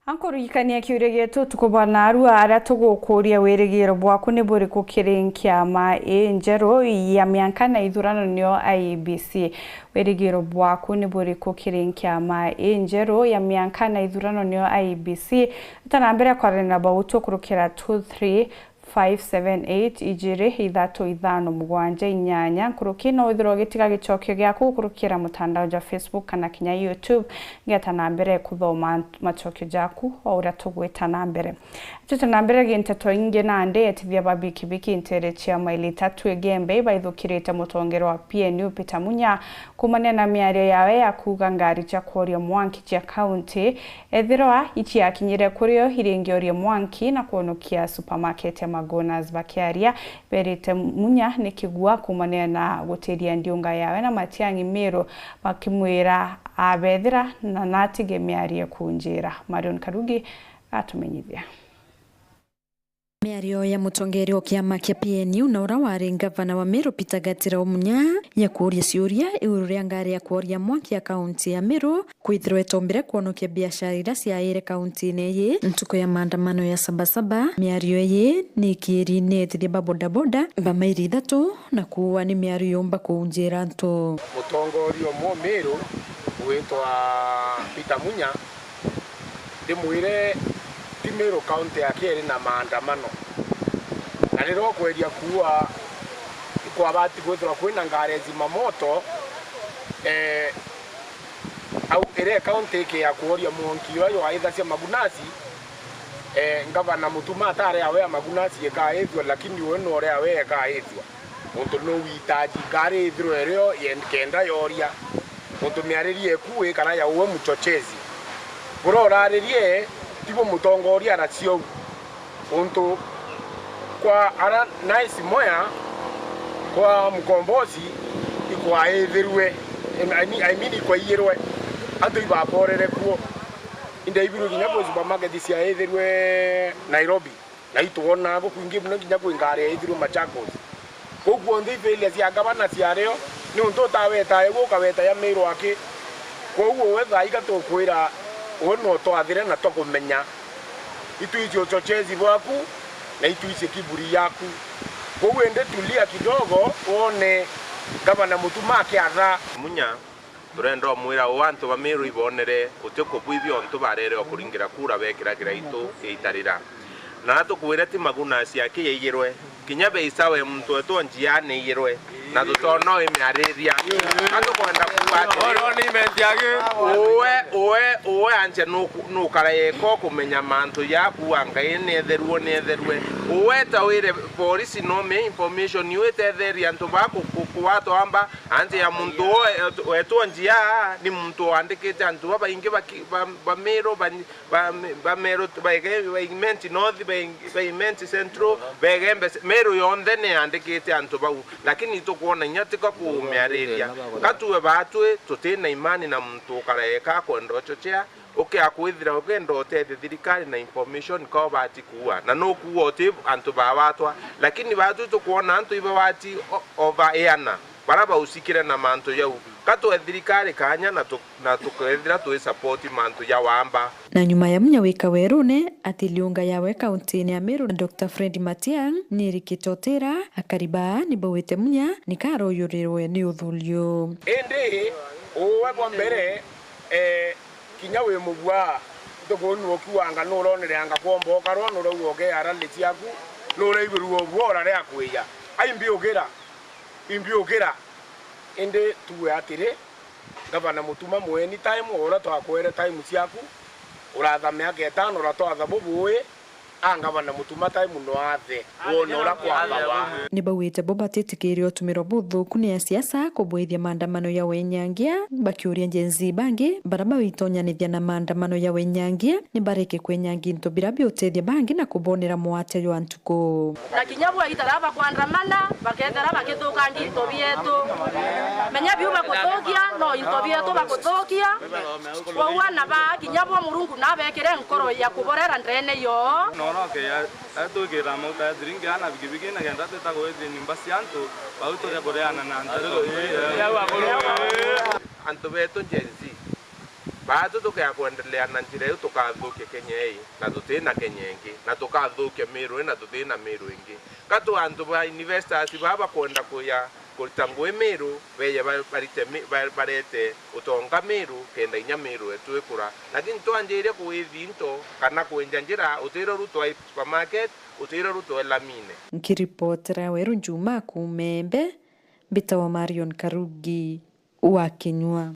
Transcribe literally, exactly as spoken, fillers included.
Ankuririkania kiuria gietu, tukuba narua aria tugukuria, wirigiro bwaku ni buriku kiri nkiama ii njeru ya mianka na ithurano, niyo I E B C? Wirigiro bwaku ni buriku kiri nkiama ii njeru ya mianka na ithurano, niyo I E B C? Eta na mbere kwaria na bautu kurukira two three five seven eight, ijiri, ithatu, ithano, mugwanja, inyanya. Nkuruki no withirwe ugitiga gicokio giaku gukurukira mutandao jwa Facebook kana kinya YouTube, ngeta na mbere kuthoma macokio jaku o uria tugwita na mbere. Twite na mbere gi nteto ingi nandi, etithia ba bikibiki ntere cia maili itatu Igembe ibaithukirite mutongere wa P N U Peter Munya kumania na miario yawe ya kuuga ngari cia kworia mwanki cia kaunti Ethirwa iciakinyire kuri o iringiorie mwanki na kwonokia supermarket ya Magunas. Bakiaria, berite Munya ni kigua kuumania na gutiria ndiunga yawe na Matiang'i Miru, bakimwira abethira na natige miario kunjira. Marion Karugi atumenyithia. Miario ya mutongeria o kiama kia P N U na ura wari ngavana wa Meru Peter Gatira Munya ya kuuria ciuria iguru ria ngari ya kworia mwanki ya kaunti ya Meru kwithirwa itombire kwonokia biashara iria ciaire kauntine iyi ntuku ya maandamano ya Sabasaba. Miario iyi ni ikiiri ni etithia ba bodaboda ba maili ithatu na kuua ni miario yumba kuunjira antu. Mutongoria umwe Meru witwa Peter Munya ndimwire ti Meru County yake iri na maandamano, na riria ukweria kuua ikwabati kwithirwa kwina ngari ya zimamoto, eh, au iria county ikia kworia mwanki uria jwaithacia Magunasi, eh, ngavana Mutuma atari awe ya Magunasi ikaithua, lakini uyu nore awe ikaithua. Untu no witaji ngari ithirwe irio ye-, kenda yoria. Untu miaririe eku wi kana ya uwe muchochezi. Buria uraririe tibu mutongoria aracia uu. Untu kwa ara Nice Mwea, kwa Mkombozi, ikwaithirwe, I mean, I mean, ikwaiyirwe. Antu ibaborere kuo. Indaibirwe kinya kwi supermarket ciaithirwe Nairobi. Na itwonaa gukwingi mono kinya kwi ngari yaithirwe Machakos. Kuu kwonthe i failure cia ngavana ciario, niuntu utaweta ewe ukaweta ya Meru aki. Kwou uwe thaa iga tukwira, uwe no twathire na twakumenya. Itwici uchochezi bwaku, na itwici kiburi yaku. Kwou indi tulia kidogo, wone ngavana Mutuma akiatha. Munya. Turenda umwira uu antu ba Meru ibonere utuku bwithia untu barere o kuringira kura bekira kiraitu iitarira. Na atukwire ti Magunasi aki yaiyirwe. Kinya bei sawa e muntu wetu o njia niiyirwe. Na tutona ui miariria. Atukwenda kuuga atiri, uwe, uwe, uwe anje nuku-, nukara yeka kumenya mantu jaku a Ngai nietherue, nietherue. Uwe ta wire polisi no me information iu itetheria antu ba ku-, ku-, kuwatwa amba, anje ya muntu uwe, wetu o njia, ni muntu wandikite antu babaingi baki-, ba, ba Meru, ba, ba, ba Meru, ba Ige-, ba Imenti North, ba Ing-, ba Imenti Central, ba Igembe, Meru yonthe ni yandikite antu bau, lakini itukwona inya tika kuumiariria. Ka tuwe baatwi tutina imani na muntu ukara eka akwenda uchochea, ukia kwithira ukenda utethia thirikari na information ka ubati kuua, na nukuua uti antu bawatwa, lakini baatwi tukwona antu ibawati o-, over iana. Bara bausikire na mantu jau, ka twe thirikari kanya na tu-, na tukethira twi support mantu ja wamba. Na nyuma ya Munya wika werune ati liunga yawe kauntine ya Meru, Doctor Fred Matiang'i nirikite utira, akari baa nibauite Munya ni karoyurirwe ni uthurio. Indi uwe bwa mbere, eh, kinya wi mubua, ntukunua ukiuanga nuronereanga kwomba ukarwa, nurauga ukeya rally ciaku, nuraigurua ubua urarea kwija. Ai mbiukira. Imbiukira, indi tuwe atiri, Ngavana Mutuma mwe anytime, o uria twakwere time ciaku, uratha miaka itano, uratwatha bubui, a Ngavana Mutuma time no athe, wone uria kwathawa. Ni bauite bo batitikiria utumirwa buthuku ni asiasa kubwithia maandamano ya wenyangia, bakiuria Gen Z bangi bara baitonyanithia na maandamano ya wenyangia ni bareke kwenyangia into bira biutethia bangi na kubonera mwate jwa ntuku. Na kinya bwa itara bakwandamana, bakethera bakithukangia into bietu. Menya biu bakuthukia, no into bietu bakuthukia. Kwou ana ba kinya bo Murungu nabekire nkoro ya kuborera ndene yo. Noroke ya, atwikira mauta ya thiringi ana bikibiki na kenda twita gwithia nyumba cia antu, bau turia kureana na nteto. Antu betu Gen Z. Baatu tukea kwendelea na njira iu tukathukia Kenya ii, na tuti na Kenya ingi, na tukathukia Miru ii, na tuti na Miru ingi. Ka tu antu ba investors baa bakwenda kuya kurita ngui Miru, beje ba-, barite mi-, ba-, barete utonga Miru, kenda inya Miru yetu ikura. Lakini twanjirie kuwithia into kana kwenja njira, utiro Ruto ai supermarket, utiro Ruto ai lamine. Nkiripotera Weru Juma kuuma Embe, mbitawa Marion Karugi wa Kinyua.